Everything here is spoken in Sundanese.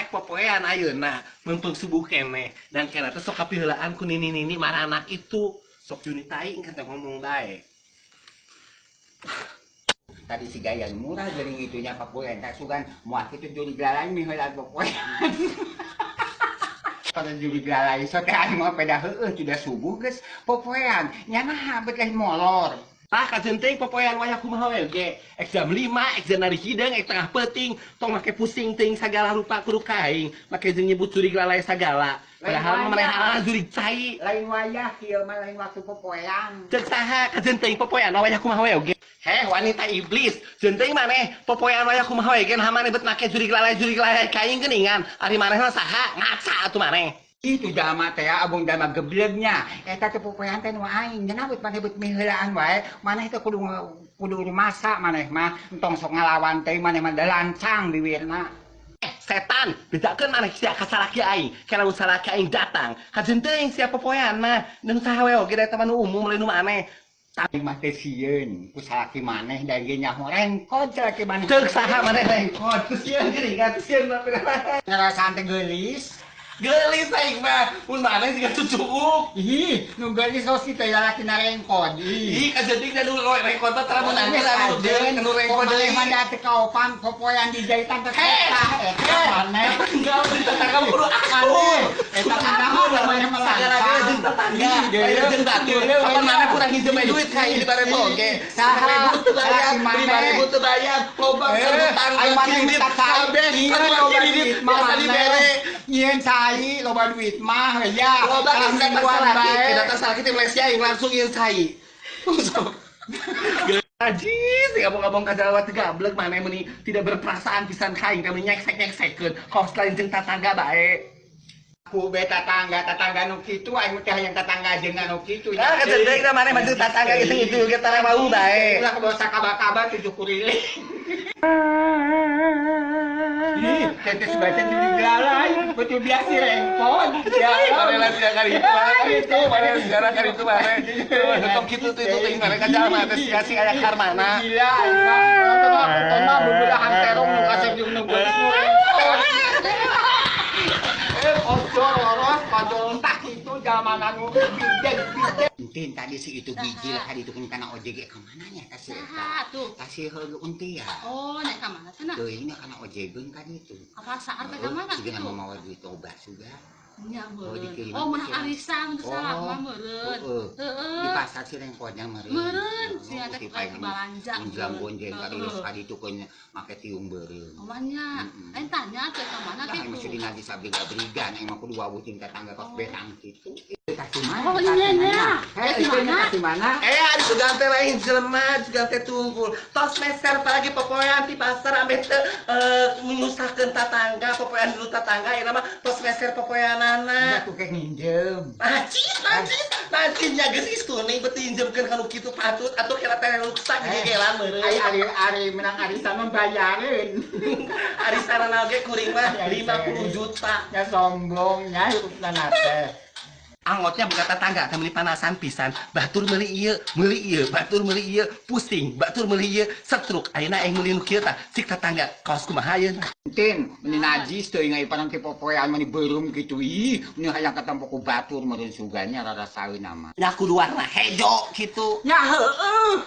Rek popoean ayeuna meungpeung subuh keneh dan kena teh sok kapiheulaan ku nini-nini maranak itu sok juni tai engke teh ngomong bae. Tadi si gaya murah geuning itunya papoean tak sugan moal kitu jurig lalai miheulaan popoean. Pada jurig lalai so teh anu mah peda heueuh sudah subuh geus popoean nya naha bet lain molor. Tah kajeun teuing popoean wayah kumaha we ge. Ek jam 5, ek jam nari hideung, ek tengah peuting, tong make pusing teuing sagala rupa kudu ka aing, make jeung nyebut jurig lalai sagala. Padahal mah maneh ah jurig cai. Lain wayah kieu mah lain waktu popoean. Ceuk saha kajeun teuing popoean wayah kumaha we oge. Heh wanita iblis, jeung teuing maneh popoean wayah kumaha we ge nah maneh bet make jurig lalai ka aing geuningan. Ari maneh mah saha ngaca atuh maneh. Itu jalma teh abung jalma geblegnya. Eta teh popoean teh nu aing nya bet maneh bet miheulaan wae. Maneh teh kudu kudu rumasa maneh mah entong sok ngalawan teh maneh mah lancang biwirna. Setan, bedakeun maneh sia ka salaki aing. Kana mun salaki aing datang, kajeun teuing sia popoean mah. Deung saha we oge da eta mah nu umum lain nu maneh. Aing mah teh sieun ku salaki maneh da ge nyaho rengkod salaki maneh. Ceuk saha maneh rengkod? Teu sieun geuningan, teu sieun mah ngarasaan teh geulis. Geulis aing mah, mun maneh siga cucuuk. Ih, nu geulis sos kitu ya lalaki na rengkod. Ih, kajeun da nu rengkod mah tara mun aneh anu deui nu rengkod deui. Maneh mah da teu kaopan popoean di jahitan teh eta maneh. Enggak beri tetangga kudu akur. Eta kunaon maneh mah sagala-gala jeung tetangga. Lain jeung batur. Kapan maneh kurang hinjem duit ka ieu 5.000 oge. Saha 1.000 teu bayar, 5.000 teu bayar, loba hutang kredit kabeh, kredit mah dibere. Nyieun cai loba duit mah ya. Loba datang salaki, datang salaki ti Malaysia yang langsung nyieun cai. Najis, ngabong-ngabong ka jalawat gablek maneh meuni tidak berperasaan pisan ka aing teh meuni nyeksek-nyeksekeun kos lain jeung tatangga bae. Ku be tatangga, tatangga nu kitu aing teh hayang tatangga jeung anu kitu. Ah kajeun deui da maneh mah jeung tatangga geus itu ge tara mau bae. Ulah kabawa sakaba-kaba 7 kuriling. Ih, tetes baca jurig lalai, betul biasa rengkod. Ya, mana lah tidak kali itu, mana sejarah kali itu mana. Tong kitu tuh itu teh mana ka jalma teh kasih aya karmana. Gila, aing mah nonton mah bebelahan terong nu kasep jeung nu geulis nu rengkod. Kocor loros, kocor entah itu jalma anu bideg bideg. Entin tadi si itu gigil tadi itu kana ojek ka mana nya ka si eta. Tuh. Kasih heug unti ya. Oh, nya ka mana cenah? Teuing nya kana ojegeun kan itu. Apa saat teh ka mana? Sigana mau mawa duit obat sudah. Nya meureun. Oh, meunang arisan teu salah mah meureun. Heeh. Di pasar si rengkodnya meureun. Meureun sia teh balanja. Gonjang gonjeng ka dieu ka ditu keun make tiung beureum. Oh nya. Aing tanya teh ka mana kitu. Aing mah di najis abriga-abrigan aing mah kudu wawuh jeung tetangga kos betang kitu. Kasih mana? Oh iya nya. Hei, kasih mana? Ari sugan teh lain jelema, sugan teh tunggul. Tos meser apalagi popoean di pasar ambeh teu menyusahkeun tatangga, popoean dulu tetangga ieu mah tos meser popoeanana. Nya tukeh nginjem. Najis, najis, najis nya geus geus kuning beuti injemkeun ka nu kitu patut atuh kira teh ruksak gegelan meureun. Ai ari ari menang arisan mah bayareun. Arisanana oge kuring mah 50 juta. Nya sombong nya hirupna teh. Angotnya buka tetangga, teh meuli panasan pisan. Batur meuli ieu, batur meuli ieu, pusing, batur meuli ieu, setruk. Ayeuna aing meuli nu kieu tah, cik tetangga kaos kumaha ayeuna. Entin, meuni najis teuing ai parang ti popoean meuni beureum kitu ih, meuni hayang katempo ku batur meureun suganya rarasaeun mah. Nya kudu warna hejo kitu. Nya heueuh.